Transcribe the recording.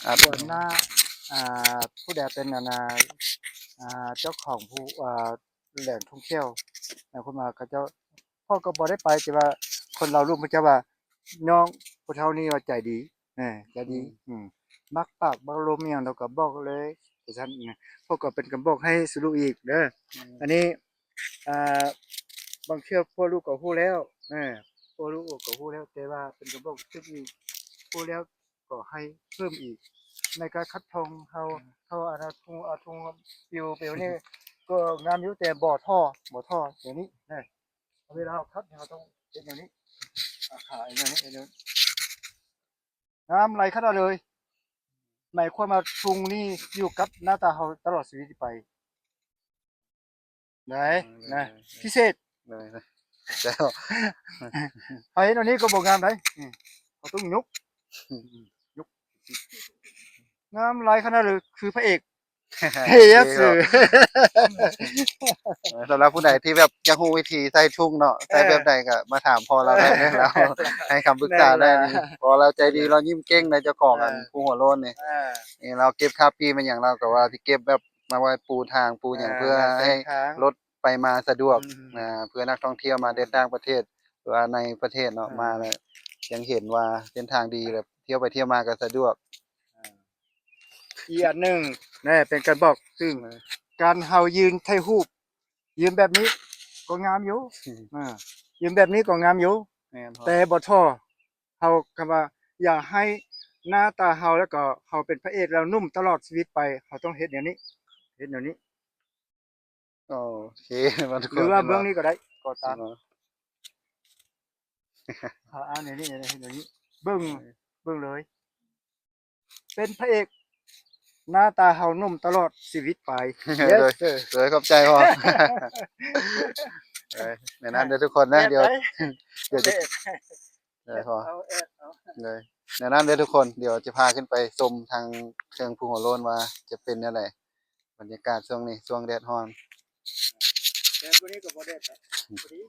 ອ່າ ສ່ວນໜ້າ ອ່າ ຜູ້ໃດເປັນ ອັນນ່າ ອ່າ ເຈົ້າຂອງຜູ້ ອ່າ ແຫຼ່ງທ່ອງທ່ຽວ ແລ້ວເພິ່ນວ່າເຂົາເຈົ້າ ເພາະກໍບໍ່ໄດ້ໄປ ແຕ່ວ່າຄົນລາວລຸມເຂົາເຈົ້າວ່າ ນ້ອງຜູ້ເຖົ້ານີ້ວ່າໃຈດີ ເອີ ໃຈດີ ອືມ ອືມ ມັກປາກມັກລົມຫຍັງ ລາວກໍບອກເລີຍ ວ່າຊັ້ນນະ ເພາະກໍເປັນກຳບອກໃຫ້ສູ່ລູກອີກເດີ ອືມ ອັນນີ້ ອ່າ ບາງເທື່ອພວກລູກກໍຮູ້ແລ້ວ ເອີ ພວກລູກກໍຮູ້ແລ້ວ ແຕ່ວ່າເປັນກຳບອກເທື່ອອີກ ຮູ້ແລ້ວກໍໃຫ້ເພີ່ມອີກ ໃນການຂັດທ່ອງເຮົາ ອືມ ເຮົາ ອັນ ເອົາທຸງ ເອົາທຸງປິວໄປນີ້ ກໍງາມຢູ່ ແຕ່ບໍ່ທໍ່ ບໍ່ທໍ່ ດຽວນີ້ນະ ເວລາເຮົາຂັດ ເຮົາຕ້ອງເຮັດແນວນີ້ ອາ ຂາແນວນີ້ ແນວນີ້ ງາມຫຼາຍຂະໜາດເລີຍ ໝາຍຄວາມວ່າທຸງນີ້ຢູ່ກັບໜ້າຕາເຮົາຕະຫຼອດຊີວິດໄປ ໄດ້ ເອີ ນະ ໄດ້ ພິເສດ ໄດ້ ເຈົ້າ ເຮົາເຮັດອັນນີ້ກໍບໍ່ງາມໃດ ອືມ ເຮົາຕ້ອງຍົກ ອືມ ຍົກ ງາມຫຼາຍຂະໜາດເລີຍ ຄືພະເອກ ເອີ ສຳລັບຜູ້ໃດທີ່ແບບຢາກຮູ້ວິທີໃສ່ທຸງເນາະ ໃສ່ແບບໃດກໍມາຖາມພໍ່ລາວໄດ້ເດີ ລາວໃຫ້ຄຳປຶກສາໄດ້ ເພາະລາວໃຈດີ ລາວຍິ້ມເກັ່ງໃນເຈົ້າຂອງ ເອີ ອັນຜູ້ຫົວໂລ້ນນີ້ ເອີ ນີ້ລາວເກັບຄາບປີມາຫຍັງ ລາວກໍວ່າຊິເກັບແບບມາໄວ້ປູທາງປູຫຍັງ ເອີ ເພື່ອໃຫ້ລົດໄປມາສະດວກ ອືມ ນະ ເພື່ອນັກທ່ອງທ່ຽວມາແຕ່ຕ່າງປະເທດ ຫຼືວ່າໃນປະເທດເນາະ ເອີ ມາແລ້ວຍັງເຫັນວ່າເສັ້ນທາງດີ ແບບທ່ຽວໄປທ່ຽວມາກໍສະດວກ ເອີ ອີກອັນໜຶ່ງນະ ເປັນການບອກ ຊຶ່ງ ເອີ ການເຮົາຢືນຖ່າຍຮູບ ຢືນແບບນີ້ກໍງາມຢູ່ ອືມ ອ່າ ຢືນແບບນີ້ກໍງາມຢູ່ ແມ່ນ ແຕ່ບໍ່ທໍ່ ເຮົາ ຄຳວ່າ ຢາກໃຫ້ໜ້າຕາເຮົາ ແລ້ວກໍເຮົາເປັນພະເອກ ແລ້ວໜຸ່ມຕະຫຼອດຊີວິດໄປ ເຮົາຕ້ອງເຮັດແນວນີ້ ເຮັດແນວນີ້ ໂອເຄ ມັນ ຫຼືວ່າເບື້ອງນີ້ກໍໄດ້ ກໍຕາມ ເນາະ ອ່າ ອັນນີ້ ນີ້ ນີ້ ເບິ່ງ ເອີ ເບິ່ງເລີຍ ເປັນພະເອກ ໜ້າຕາເຮົາໜຸ່ມຕະຫຼອດຊີວິດໄປ ໂດຍ Yes sir ໂດຍ ຂອບໃຈພໍ່ ເອີ ແນວນັ້ນເດີທຸກຄົນນະ ແມ່ນ ດຽວ ດຽວຈະ ເອີ ພໍ ເອົາ ເອົາ ໂດຍ ແນວນັ້ນເດີທຸກຄົນ ດຽວຈະພາຂຶ້ນໄປຊົມທາງເທິງພູຫົວໂລ້ນວ່າຈະເປັນແນວໃດ ບັນຍາກາດຊ່ວງນີ້ ຊ່ວງແດດຮ້ອນ ແຕ່ມື້ນີ້ກໍບໍ່ແດດ ພໍດີ